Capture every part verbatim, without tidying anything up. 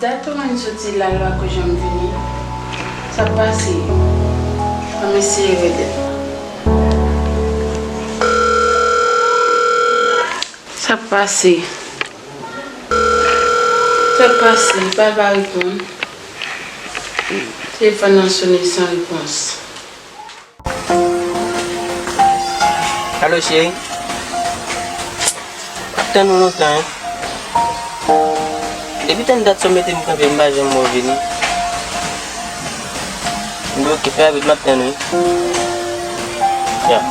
Dat ou menm soti la, lwa kou janm vini. Sa pase? Ann eseye rele. Sa pase? Sa pase? Li pa, pa reponn. Telefòn nan sone san repons. Alo, cheri. M ap tann ou lontan, wi. Depi tann dat sa w mete m kanpe, m pa janm wè w vini. M di, oke, fè rapid, m ap tann ou, wi. Ya.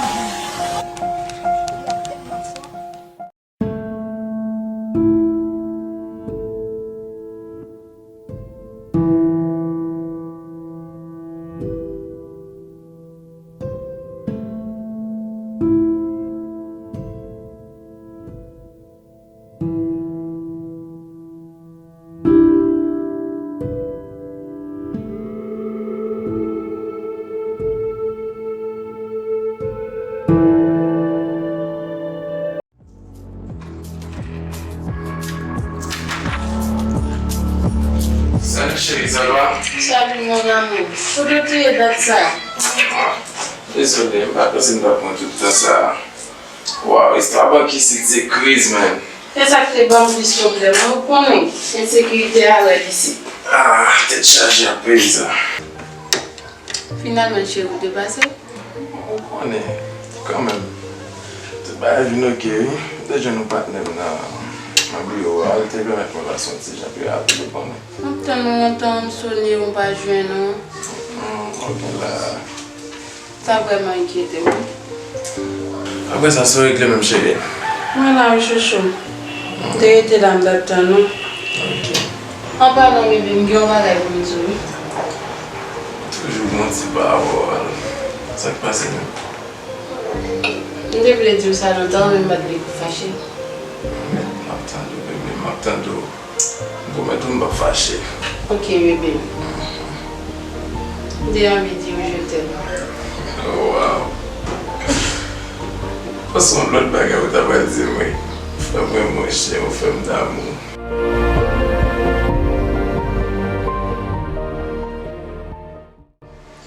Salut chérie, ça va? Salut mon amour. Kote w te ye dat sa? Ah, dezole, m pa panse m t ap pran tout tan sa. Waw, istwa bank isit se kriz, man. Se sa k te ban m plis pwoblèm, ou konnen, ensekirite a rèd isit. Ah, tèt chaje ak peyizan. Finalman, cheri, ou te pase? Ou konnen, kanmenm. Tout bagay vin oke, wi. M te jwenn yon patnè m nan, nan biwo a, li te pèmèt mwen pase yon ti jan pi rapid, ou konnen. M ap tann ou lontan, m sone, m pa jwenn ou. Hmm, oke la. Sa vrèman enkyete m, wi. Apre sa, sa w regle menm, cheri? Mwen la, wi, chouchou. M te rete la, m t ap tann ou. Ok. An palan, bebe, m gen yon bagay pou m di w, wi. Toujou gon ti pawòl. Sa k pase menm? M te vle di w sa lontan, men m pa t vle pou w fache. M ap tande w, bebe, m ap tande w. M pwomèt ou m p ap fache. Ok, bebe. M te anvi di w je t'aime. Oh, wow. Panse yon lòt bagay ou ta pral di m, wi. Fè mwen, monchè, ou fè m damou.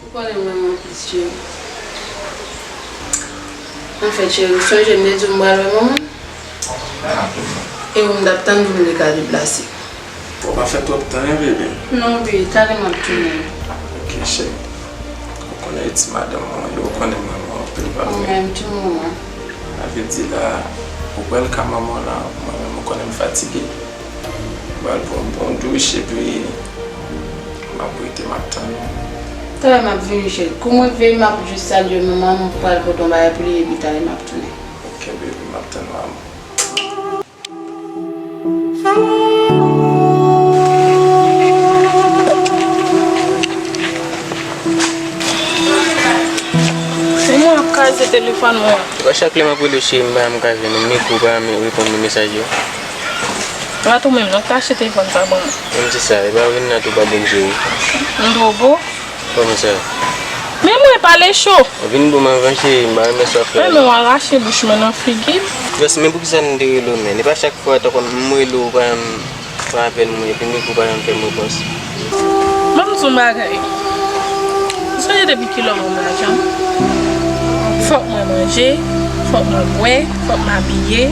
Ou konnen m renmen w anpil, cheri. Anfèt, cheri, ou sonje m te di w m pral wè manman m? M raple mwen. E ou m t ap tann pou m te ka deplase. Fò w pa fè twòp tan, en, bebe. Non, bebe, talè m ap tounen. Ok, cheri. Ou konnen e ti madanm mwen ye, ou konnen m renmen w anpil, pa vre? Ou menm tou, manman. Sa vle di la, ou pral ka manman w la, mwen menm, ou konnen m fatige. M pral pran yon bon douch, epi m ap rete, m ap tann ou. Talè m ap vini, cheri. Kou m rive, m ap jis salye manman m, m pral pote yon bagay pou li, epi talè m ap tounen. Ok, baby, m ap tann ou, amou. Se mwen ap kraze telefòn mwen. Se pa chak lè m ap rele w, cheri, m pa janm ka jwenn ou. M ekri w pa janm reponn m mesaj yo. Ratou menm, non, tache telefòn sa ban mwen. Menm se sa, e pa vin nan tou pa bon, cheri. M twò bo. Kòman sa? Men mwen pale cho. Vin dou m anvan, cheri, m pa renmen sa w ap fè. Men mwen w al rache bouch mwen nan figi m. Jès, men poukisa m te rele w, men? E pa chak fwa, tankou m rele w, ou pa janm pran apèl mwen, epi m ekri w pa janm fè m repons. Ban m di w yon bagay. Ou sonje depi kilè w wè m lajan? Fòk mwen manje, fòk mwen bwè, fòk m abiye.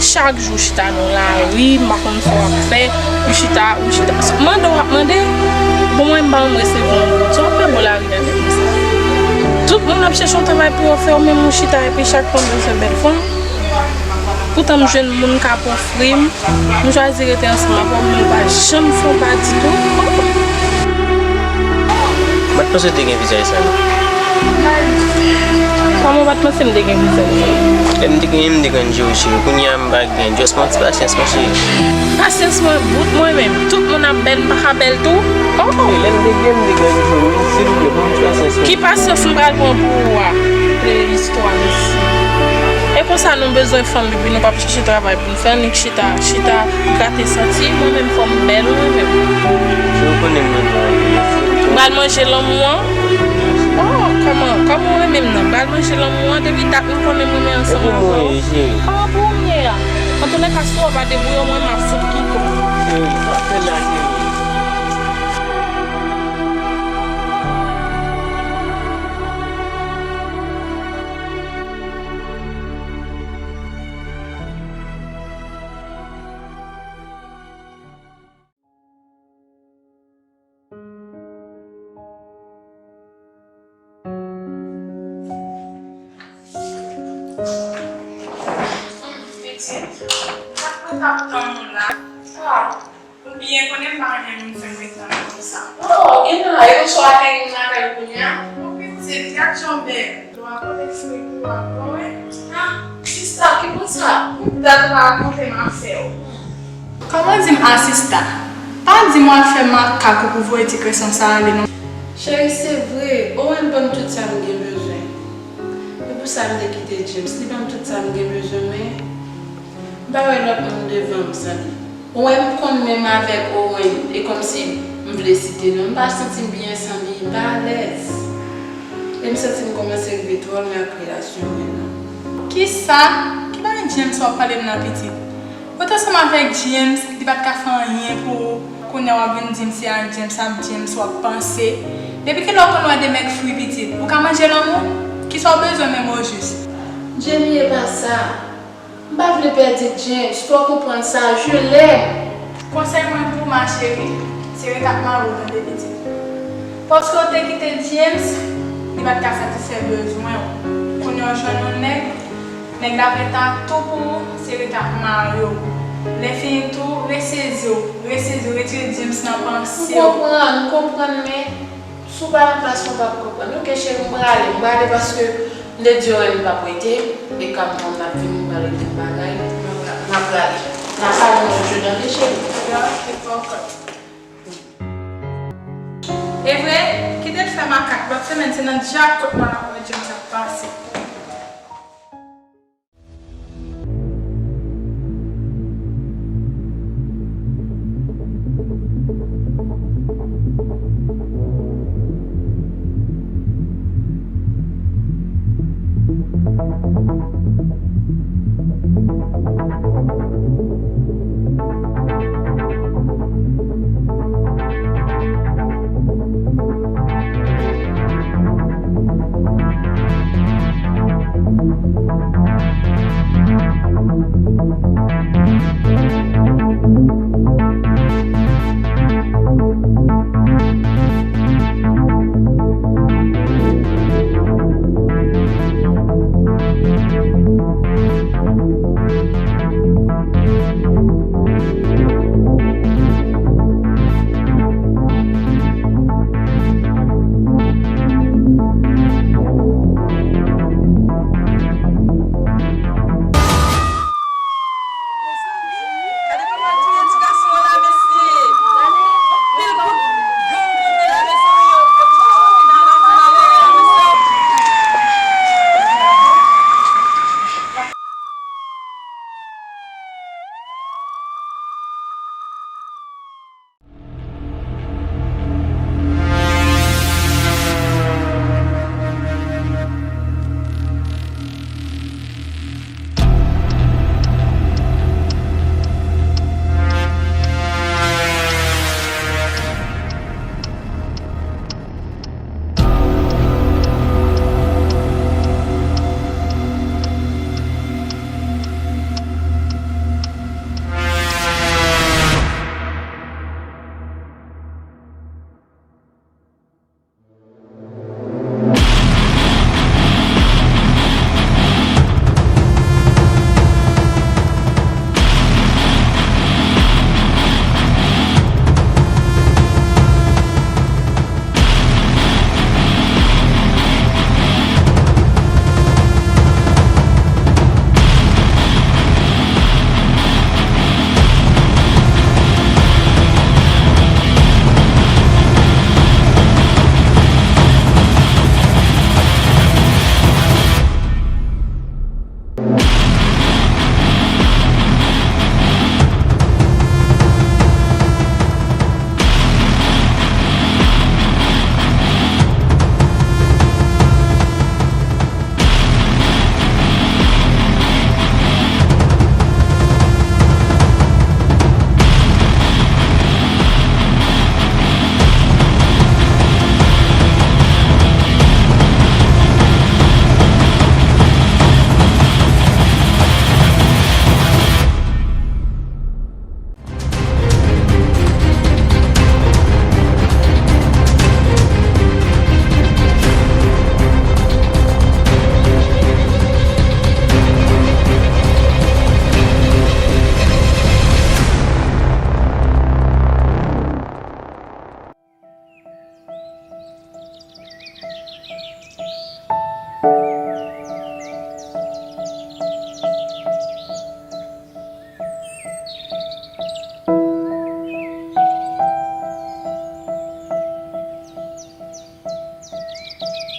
Chak jou w chita nan lari, m pa konn sa w ap fè. Ou chita, ou chita. Mande w ap mande. Bon, mwen m pa janm resevwa yon goud. Sa w ap fè bò lari a nèg konsa? Tout moun ap chèche yon travay pou yo fè, ou menm ou chita epi chak fanm bezwen bèl fanm. Poutan m jwenn moun k ap ofri m. M chwazi rete ansanm avè w, men ou pa janm fè yon pa ditou. M pa t panse w te gen vizaj sa, non. Kòman w pa t panse m te gen vizaj sa? Lè m te gen, m te konn jere w, cheri. Kounye a m pa gen. Just pran ti pasyans, mon cheri. Pasyans mwen bout mwen menm. Tout moun ap bèl, m pa ka bèl tou? Oh! Lè m te gen, m te konn jere w, silvouplè, pran ti pasyans, non. Ki pasyans m pral pran pou ou a? Plè istwa, mesye. E konsa nou bezwen fanm, epi nou p ap chèche travay pou n fè, annik chita, chita grate santi, mwen menm fò m bèl, mwen menm. Cheri, ou konnen m renmen w anpil. M pral manje lanmou an. Oh, kòman, kòman w renmen m nan? M pral manje lanmou an, depi dat nou konnen m renmen ansanm avè w. Kòman pou w ye a? Antoulèka, si w pa debouye w, mwen m ap fout kite w. Cheri, sa fè lage wi. Sa k mwen t ap tann ou la? Ah, ou byen konnen m pa renmen moun fè m ret tann konsa. Oh, gen nan, e konsa w ap vin lakay ou kounye a? Mon pitit, gad jan w bèl. Dwa kote fri pou w ap bon, wi. Ah, sista, ki pou sa? Pou dat ou pa rakonte m afè w. Kòman di m a sista? Pa di m w al fè makak ou pou voye ti kresyon sa ale non. Cheri, se vre, Owen ban m tout sa m gen bezwen. E pou sa m te kite James, li ban m tout sa m gen bezwen, men m pa wè lòt moun devan m san li. Ou wè m konn menm avèk Owen, e kòmsi m vle site non, m pa santi m byen san li, m pa alèz. E m santi m kòmanse rive twò lwen ak relasyon mwen nan. Kisa? Ki bagay James w ap pale m nan pitit? Ou t ansanm avèk James, li pa t ka fè anyen pou ou, kounye a w ap vin di m se ak James, ap James w ap panse. Depi kilè w konn wè de nèg fri pitit? Ou ka manje lanmou? Kisa w bezwen menm ojis? Jenny, e pa sa. M pa vle pèdi James, fò w konprann sa, je l'aime. Konsèy mwen pou ou, ma chérie, se ret ak mari w, tande pitit. Paske w te kite James, li pa t ka satisfè bezwen w. Kounye a w jwenn yon nèg, nèg la prèt ak tou pou ou, se ret ak mari w. Lè fini tou, resezi w, resezi w, retire James nan panse w. M konprann, m konprann, men si w pa nan plas mwen, w p ap konprann. Oke, cheri, m prale, m prale paske m te di Owen m p ap rete, e k ap ban m n ap vini, m prale tout bagay, m ap, m ap prale. N a pale yon lòt jou, tande, cheri? Oke, pa pwoblèm. E vre, kite l fè makak, lòt semèn se nan djak kot mwen l ap wè James ap pase.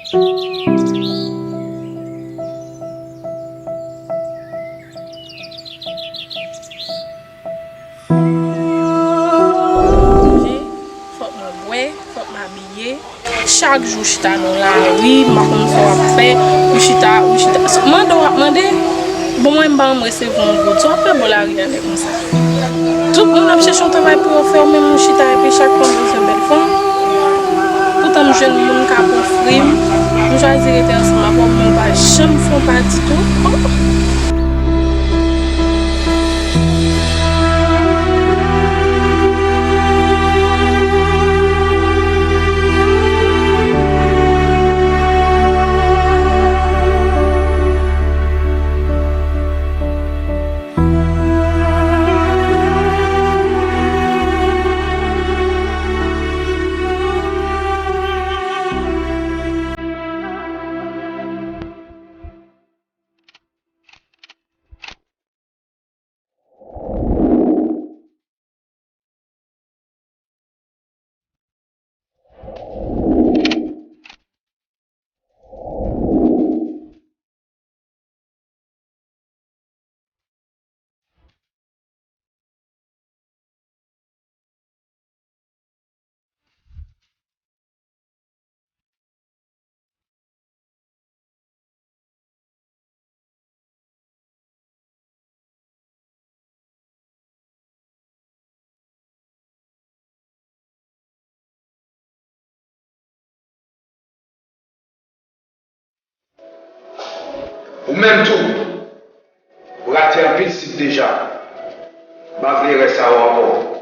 Manje, fòk mwen bwè, fòk m abiye. Chak jou w chita nan lari, m pa konn sa w ap fè. Ou chita, ou chita. Mande w ap mande. Bon, mwen, m pa janm resevwa yon goud. Sa w ap fè bò lari a nèg konsa? Tout moun ap chèche yon travay pou yo fè, ou menm ou chita epi chak fwa m bezwen bèl fanm. Poutan m jwenn moun k ap ofri m, m chwazi rete ansanm avè w, men w pa janm fè yon pa ditou. Oh! Ou menm tou, ou rate anpil sit deja. M pa vle wè sa w ankò.